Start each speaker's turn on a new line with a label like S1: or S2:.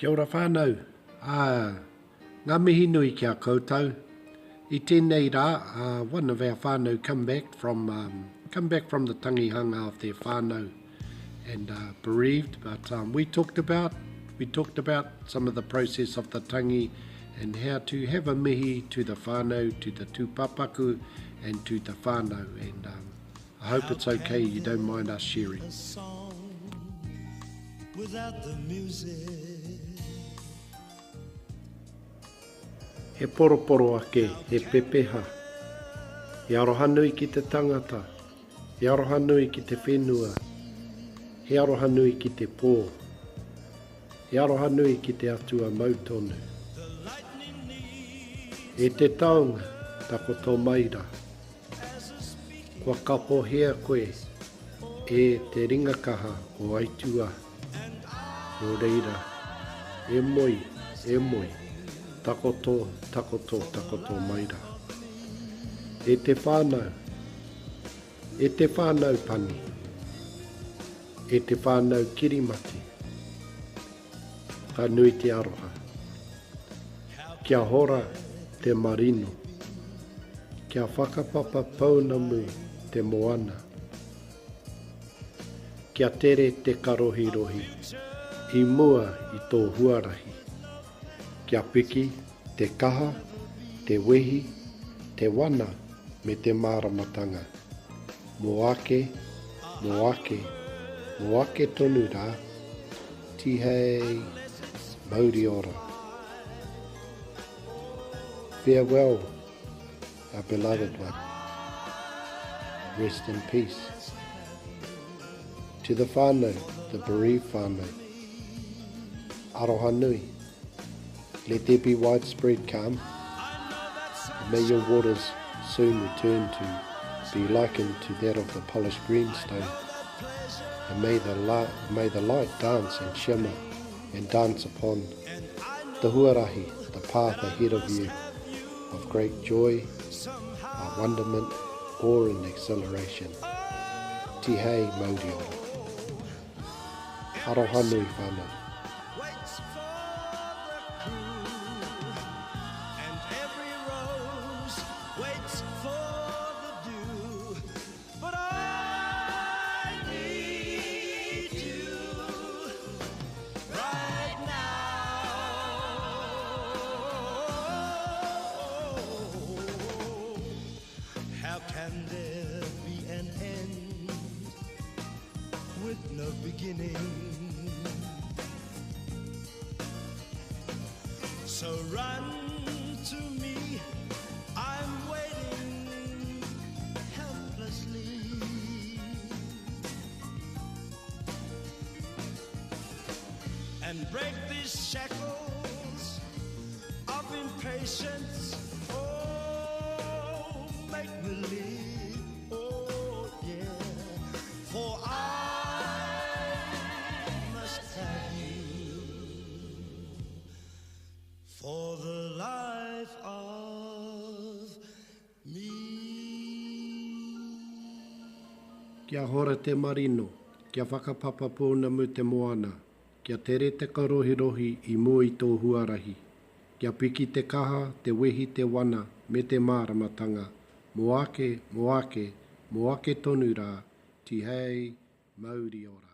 S1: Kia ora whānau. Ā, ngā mihi nui ki a koutou. I tēnei rā, uh, one of our whānau come back from, um, come back from the tangihanga of their whānau and uh, bereaved, but um, we talked about we talked about some of the process of the tangi and how to have a mihi to the whānau, to the tūpapaku and to the whānau. And um, I hope it's okay you don't mind us sharing.
S2: Without the music.
S1: He poroporo ake, he pepeha. He aroha nui ki te tangata. He aroha nui ki te whenua. He aroha nui ki te pō. He aroha nui ki te Atua mau tonu. E te taonga, takoto mai ra. Kua kapohia koe e te ringakaha o Aituā. Nō reira, e moe, e moe, takoto, takoto, takoto mai rā. E te whānau, e te whānau pani, e te whānau kirimate, Ka nui te aroha. Kia hora te marino. Kia whakapapa pounamu te moana. Kia tere te karohirohi i mua i tō huarahi. Kia piki te kaha, te wehi, te wana me te māramatanga. Mō ake, mō ake, mō ake tonu rā. Tihei mauri ora. Farewell, our beloved one. Rest in peace. To the whānau, the bereaved whānau. Aroha nui. Let there be widespread calm. And may your waters soon return to be likened to that of the polished greenstone. And may the, la- may the light dance and shimmer and dance upon the huarahi, the path ahead of you, of great joy, uh, wonderment, awe and exhilaration. Tihei mauri ora. Aroha nui whānau.
S2: How can there be an end with no beginning? So run to me, I'm waiting helplessly. And break these shackles of impatience. Oh, make me live. Oh, yeah. For I must have you for the life of me.
S1: Kia hora te marino, kia whakapapa pounamu te moana, kia tere te karohirohi i mua i tō huarahi, kia piki te kaha, te wehi, te wana, me te māramatanga, mō ake, mō ake, mō ake tonu rā, tihei, mauri ora.